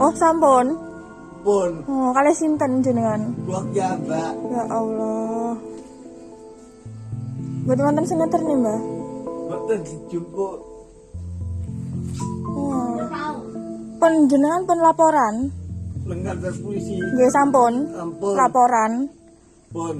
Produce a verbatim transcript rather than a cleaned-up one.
Oh, sampun. Pun. Oh, kaleh sinten jenengan? Keluarga, Mbak. Ya Allah. Buat mantan semeter nih, Mbak. Betul dijemput. Oh. Pun jenengan pun laporan. Lengan dari polisi. Nggih, sampun. Sampun. Laporan. Pun.